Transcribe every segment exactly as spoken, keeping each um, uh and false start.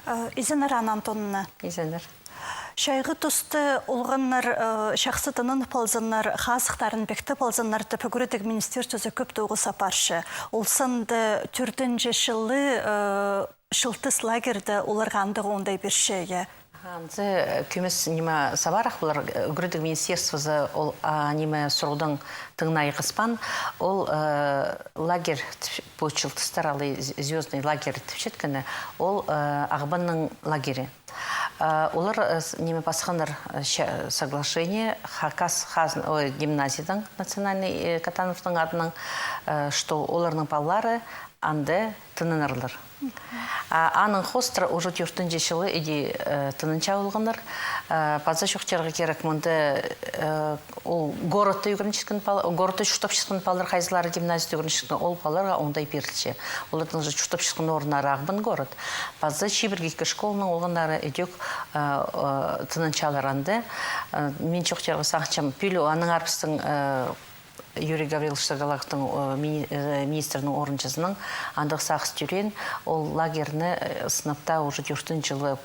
Э, изеннер, Анна Антоновна. Изеннер. Чайғы туста олғаннар, э, чахсы тынанып алзыннар, хазыхтарын пектеп алзыннар тіп, ӱгредіг министерствозы кӧп тоғыс апарча. Ол санда тӧртінҷі чылы, э, «Чылтыс» лагерьде оларға андағ оңдай пирче, я. Анзы, э, кӧмес ниме сабарах полар, э, ӱгредіг министерствозы ол, а, ниме сурығдаң тың на айғаспаан, ол, э, лагерь тіп, пу «Чылтыстар» алай з-, «Звёздный лагерь» тіпчеткені, ол, э, Ағбанның лагері. Э, олар, э, с-, ниме пасханнар, э, ща-, соглашение хакас хазн-, ой, гимназиядаң национальный, э, Катановтың адынаң, э, что оларның палалары анда тынанарлар. А аның хоостыра уже тӧртінҷі чылы иди, э, тынанча полғаннар. Э, паза чоохтирға кирек, мында, э, ол городта ӱгренчеткен пал-, городта чуртапчатхан палалар, хайзылары гимназияда ӱгренчеткен, ол палаларға оңдай пирілче. Оларның же чуртапчатхан орыннары Ағбан город. Паза чибіргі ікі школаның олғаннары ідӧк, э, э, тынанчалар анда. Э, мин чоохтирға сағынчам, пӱӱл аннаңар пістің, э, Юрий Гаврилович Сагалаковтың, э, мини-, э, министрнің орынҷызының андағ сағыс тӧреен, ол лагерьні, э, сынап таа уже тӧртінҷі чылы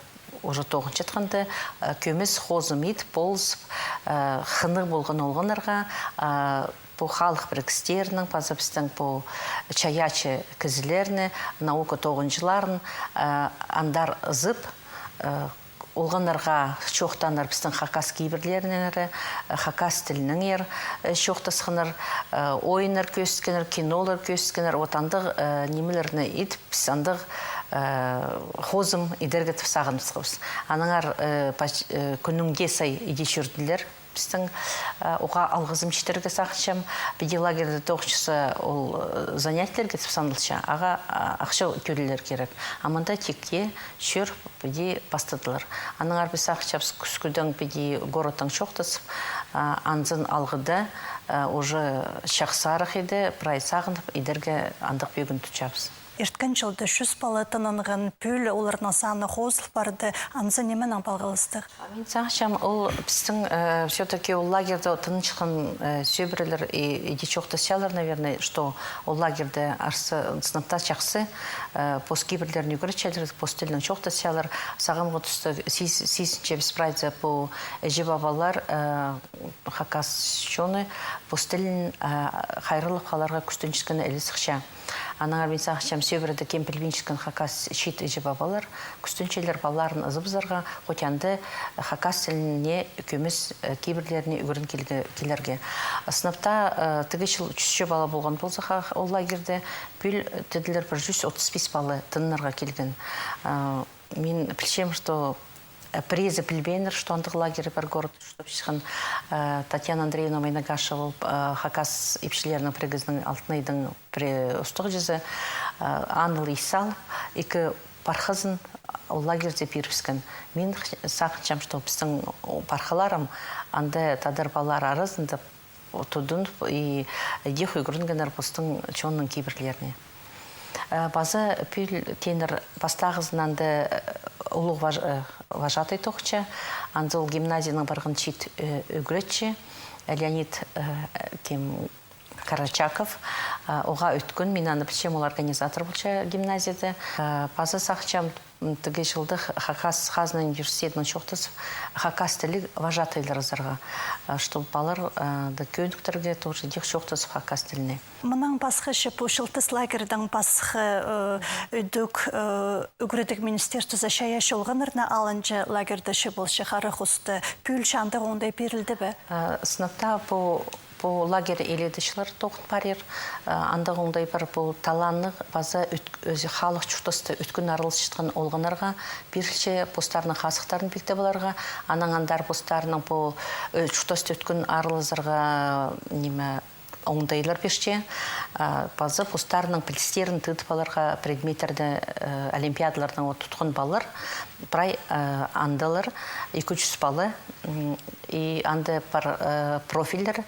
уже тоғынчатханда, э, кӧмес хозым ит полызып, э, хынығ полған олғаннарға, э, пу халых пірігістерінің, паза пістің пу чайаачы кізілерні, наука тоғынҷыларын, э, андар ызып, э, олғаннарға чоохтааннар пістің хакас кибірлерінеңер, э, хакас тілінеңер, э, чоохтасханнар, э, ойыннар кӧзіткеннер, кинолар кӧзіткеннер, вот андағ, э, нимелерні идіп, піс андағ, э, хозым идерге тіп сағыныбысхабыс. Аннаңар, э, пач-, э, кӱннің дее сай иди чӧрділер. Пістің, э, уғаа алғызым читерге сағынчам. Піди лагерьде тоғынчаза ол, э, занятиелерге тіп саналча. Аға, а, ахча тӧлирлер кирек. А мында тикке чӧр піди пастадылар. Аннаңар піс сағынчабыс кӱскӱдең піди городтаң чоохтазып, а, анзын алғыда, а, уже чахсырах иді, прай сағынып идерге андағ пӧгін тутчабыс. Ирткен чылда чӱс пала тынанған, пӱӱл оларның саны хозыл парды, анзы нименең палғалыстығ? А мин сағынчам, ол пістің, э, всё-таки ол лагерьде тынанчатхан, э, сӧбірелер и, иди чоохтасчалар, наверное, что ол лагерьде арса сынап таа чахсы, э, пос кибірлерін ӱгретчелер, пос тілінең чоохтасчалар. Сағамғы туста сис-, сизінчебіс прайзы пу іҷе-пабалар, э, хакас чоны пос тілін, э, хайраллап халарға кӱстенчеткені іле сыхча. Аннаңар мин сағынчам, сӧбіреде кем пілбинчеткен хакас чиит іҷе-пабалар кӱстенчелер палаларын ызыбызарға, хоть анда хакас тіліне кӧмес, э, кибірлеріне ӱгрен килге-, килерге. Сынап таа, э, тігі чыл чӱс пала полған полза, ха-, ол лагерьде, пӱӱл тиділер пір чӱс отыс пис пала тынанарға килген. Э, мин пілчем, что, э, пірезі пілбееннер, что андағ лагерь пар город. Чуртапчатхан, э, Татьяна Андреевна Майнагашева ол, э, хакас ипчілерінің пірігізінің «Алтынайдың» пірее устағҷызы, э, анал ис салып, ікі пархазын ол лагерьде пирібіскен. Мин х-, сағынчам, что пістің пархаларым анда тадар палалар аразында тудынып и идӧк ӱгренгеннер постың чонның кибірлеріне. Э, паза пӱӱл тееннер пастағызын анда, э, улуғ важ-, э, вожатый тоғынча, анзы ол гимназияның парған чиит, э, ӱгретчі, Леонид, э, кем, Карачаков, э, уғаа ӧткін, мин аны пілчем, ол организатор полча гимназияда. Э, паза сағынчам, м, тігі чылда х-, хакас хазна университетінең чоохтазып, хакас тілі вожатайлар ызарға, э, чтоб палалар, э, да кӧніктерге тоже идӧк чоохтазып хакас тіліне. Мынаң пасха че пу «Чылтыс» лагерьдең пасха, э, ідӧк, э, ӱгредіг министерствозы чайаачы олғаннарны алынҷа лагерьде че полча, хара хоста, пӱӱл че андағ оңдай пирілді бе? Э, сынап таа пу Пу лагерь илееде чыллар тоғын парир. Э, андағ оңдай пар пу таланнығ паза ӧт-, ӧзі халых чуртаста ӧткін араласчатхан олғаннарға пирілче постарының хазыхтарын пиктеп аларға, анаң андар постарының пу, э, чуртаста ӧткін аралазарға, ниме, оңдайлар пирче. Э, паза постарының пілістерін тыыдып аларға предметтерде, э, олимпиадалардаң вот тутхан палалар, прай, э, андалар, ікі чӱс пала, м, и анда пар, э, профильлер,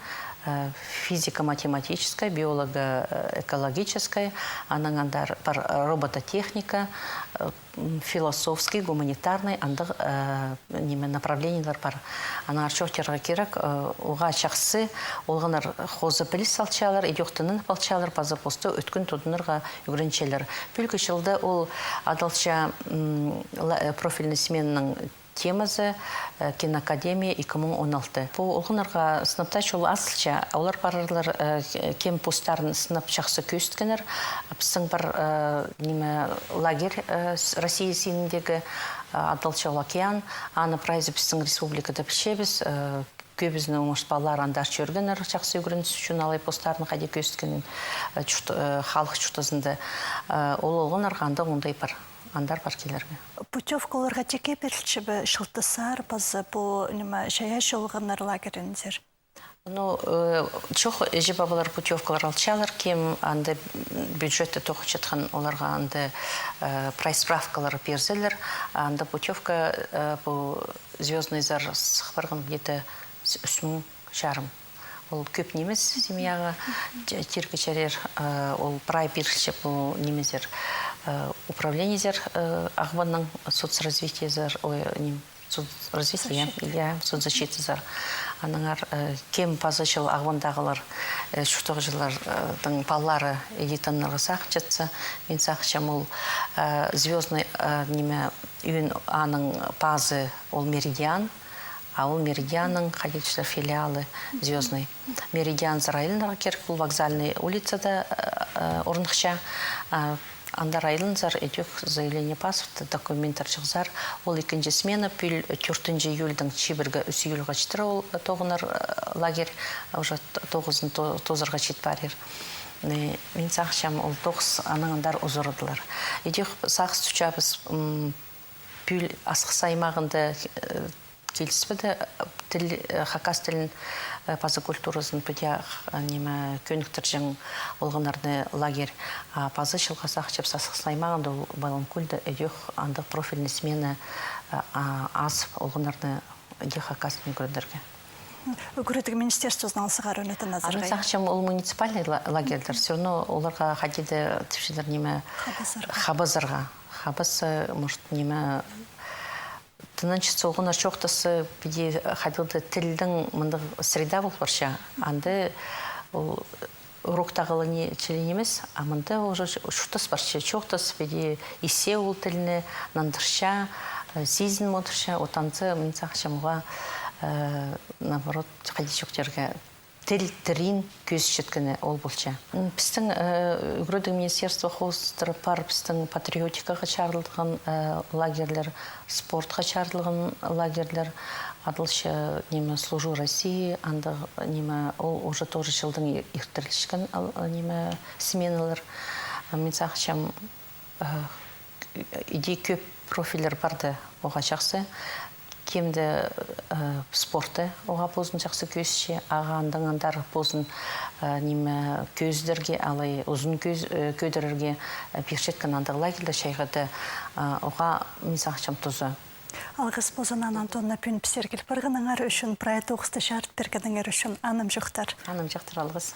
Э, физико-математическай, биолого-экологическай, анаң андар пар робототехника, э, м, философский, гуманитарный, андағ, э, ниме, направлениелер пар. Аннаңар чоохтирға кирек, э, уғаа чахсы, олғаннар хоза піліс алчалар, идӧк тынанып алчалар, паза посты ӧткін тудынарға ӱгренчелер. Пӱӱлгі чылда ол адалча, м, ла-, э, профильный сменаның темазы, э, киноакадемия ікі муң он алты. Пу олғаннарға сынап таа чол азылча, олар парарлар, э, кем постарын сынап чахсы кӧзіткеннер. Пістің пар, э, ниме, лагерь, э, с-, Россия синіндегі, э, адалча ол «Океан», аны прайзы пістің республикада пілчебіс, э, кӧбізінің, может, палалары андар чӧргеннер, чахсы ӱгренісче, алай постарын хайди кӧзіткенін, э, чурт-, э, халых чуртазында, э, ол олғаннарға андағ оңдай пар. Андар пар килерге. Путёвка оларға тикке пирілче бе, чылтызар, паза пу, ниме, чайаачы олғаннар лагерінзер? Ну, э, чох, іҷе-пабалар путёвкалар алчалар, кем анда бюджетте тоғынчатхан, оларға анда, э, прай справкалар пирзелер, анда путёвка, э, пу «Звёздныйзар» сых парған где-то с-, ӱс муң чарым. Ол кӧп нимес семьяға, т-, тирге чарир, э, ол прай пирілче пу нимезер, э, управлениезер, э, Ағбанның соцразвитиезер, ой, ним, соцразвитие, я, соцзащитазар. Аннаңар, э, кем пазы чыл Ағбандағылар, э, чуртағҷылар, э, тың палалары иди тынарға сағынчатса, мин сағынчам ол, э, «Звёздный», э, ниме, ӧӧн аның пазы ол «Меридиан», а ол «Меридианның», хайди тіпчелер, филиалы «Звёздный». «Меридианзар» айланарға кирек, ол Вокзальный улицада, э, э, орныхча. А, андар айланзар, идӧк заявление пазар, документтер чыхсар. Ол ікінҷі смена пӱӱл тӧртінҷі июльдаң чибіргі ӱс июльға читіре ол, э, тоғынар, э, лагерь, уже т-, тоғызын то-, тоозарға чит парир. Э, мин сағынчам, ол тоғыс анаң андар узарадылар. Идӧк сағыс тутчабыс, м, пӱӱл Асхыс аймағында, э, киліспеді, э, тіл, э, хакас тілін, э, паза культуразын піди, э, ниме, кӧніктірҷең олғаннарны лагерь. А паза чылға сағынчабыс Асхыс аймағында, ол Баланкульда, идӧк андағ профильный смена, э, а, азып, олғаннарны идӧк хакас тілін ӱгренерге. Ӱгредіг министерствозынаң алзағ, аны тыназарға. Аны сағынчам, ол муниципальный ла-, лагерьлер, всё равно оларға хайди даа тіпчелер, ниме, хабазарға. Хабазарға. Хабазы, может, ниме, тынанчатса, олғаннар чоохтасса, піди хайдағ-да тілдің мындағ среда пол парча. Анда ол уроктағылар ни чіли нимес, а мында уже чуртас парча, чоохтас, піди иссе ол тілні, нандырча, э, сизін одырча, вот анзы, мин сағынчам, уғаа, э, наоборот, хайди чоохтирға, тіл тіріг кӧзітчеткені ол полча. М, пістің, э, ӱгредіг министерство хоостыра пар пістің патриотикаға чарылған, э, лагерьлер, спортха чарылған лагерьлер, адалча, ниме, «Служу России», андағ, ниме, ол уже тоже чылдаң и-, иртірілчеткен, ал, ниме, сменалар. Мин сағынчам, э, иди кӧп профильлер парды, уғаа чахсы. Кем-де, э, спортты уғаа позын чахсы кӧзітче, ағаа андаң андар позын, э, ниме, кӧзідерге, алай узын кӧз-, э, кӧдірерге, э, пирчеткен андағ лагерьлер чайғыда, э, уғаа, мин сағынчам, туза. Алғыс ползын, Анна Антоновна, пӱӱн пістерге киліп парғаныңар ӱчӱн, прай тоғысты чарыт пиргеніңер ӱчӱн. Анымҷохтар. Анымҷохтар, алғыс.